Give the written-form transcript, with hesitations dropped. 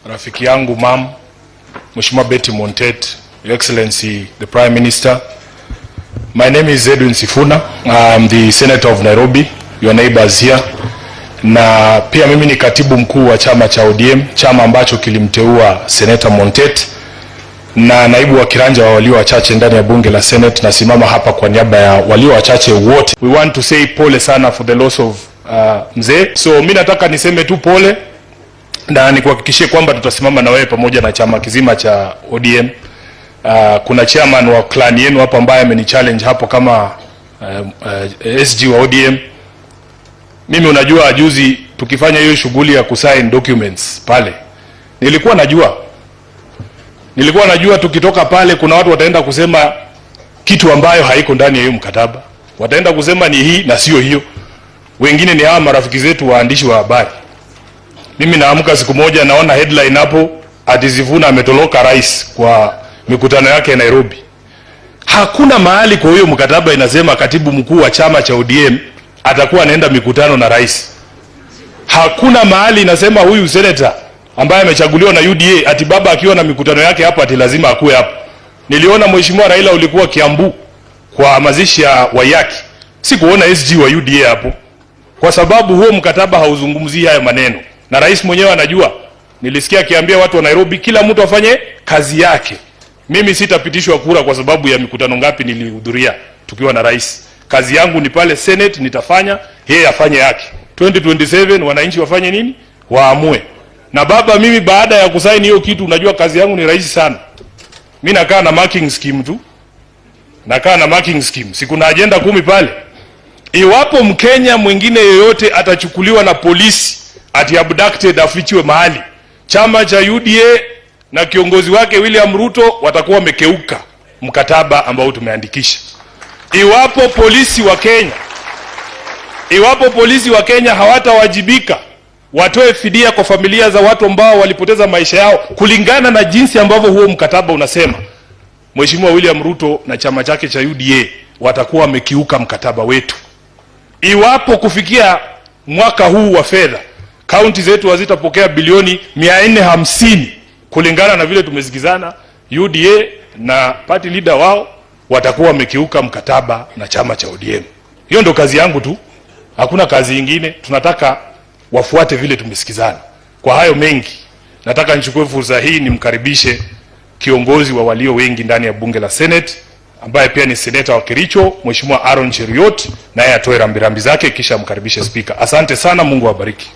Rafiki yangu mam, Mheshimiwa Betty Montet, Your Excellency the Prime Minister. My name is Edwin Sifuna. I'm the Senator of Nairobi, your neighbors here. Na pia mimi ni katibu mkuu wa chama cha ODM, chama ambacho kilimteua Senator Montet na naibu wa kiranja wa walio wachache ndani ya bunge la Senate. Nasimama hapa kwa niaba ya walio wachache wote. We want to say pole sana for the loss of mzee. So mi nataka niseme tu pole na nikuhakikishie kwamba tutasimama na wewe pamoja na chama kizima cha ODM. Kuna chairman wa clan yenu hapa ambaye ameni-challenge hapo kama SG wa ODM. Mimi unajua, juzi tukifanya hiyo shughuli ya kusign documents pale, nilikuwa najua tukitoka pale kuna watu wataenda kusema kitu ambayo haiko ndani ya hiyo mkataba, wataenda kusema ni hii na sio hiyo. Wengine ni hawa marafiki zetu waandishi wa habari. Mimi naamka siku moja naona headline hapo ati Sifuna ametoroka rais kwa mikutano yake ya Nairobi. Hakuna mahali kwa hiyo mkataba inasema katibu mkuu wa chama cha ODM atakuwa anaenda mikutano na rais. Hakuna mahali inasema huyu senator ambaye amechaguliwa na UDA ati baba akiwa na mikutano yake hapa ati lazima akuwe hapo. Niliona Mheshimiwa Raila ulikuwa Kiambu kwa mazishi ya Waiyaki, sikuona SG wa UDA hapo, kwa sababu huo mkataba hauzungumzii hayo maneno, na rais mwenyewe anajua. Nilisikia akiambia watu wa Nairobi kila mtu afanye kazi yake. Mimi sitapitishwa kura kwa sababu ya mikutano ngapi nilihudhuria tukiwa na rais. Kazi yangu ni pale Senate nitafanya, yeye afanye yake. 2027 wananchi wafanye nini? Waamue. Na baba, mimi baada ya kusaini hiyo kitu, unajua kazi yangu ni rahisi sana. Mi nakaa na marking scheme tu, nakaa na marking scheme, si kuna agenda 10 pale. Iwapo Mkenya mwingine yeyote atachukuliwa na polisi ati abducted afichiwe mahali, chama cha UDA na kiongozi wake William Ruto watakuwa wamekeuka mkataba ambao tumeandikisha. Iwapo polisi wa Kenya hawatawajibika watoe fidia kwa familia za watu ambao walipoteza maisha yao kulingana na jinsi ambavyo huo mkataba unasema, Mheshimiwa William Ruto na chama chake cha UDA watakuwa wamekiuka mkataba wetu. Iwapo kufikia mwaka huu wa fedha kaunti zetu hazitapokea bilioni 450 kulingana na vile tumesikizana, UDA na party leader wao watakuwa wamekiuka mkataba na chama cha ODM. Hiyo ndo kazi yangu tu, hakuna kazi ingine. Tunataka wafuate vile tumesikizana. Kwa hayo mengi, nataka nichukue fursa hii nimkaribishe kiongozi wa walio wengi ndani ya bunge la Senate ambaye pia ni seneta wa Kericho, Mheshimiwa Aaron Cheruiyot, naye atoe rambirambi zake kisha amkaribishe spika. Asante sana, Mungu awabariki.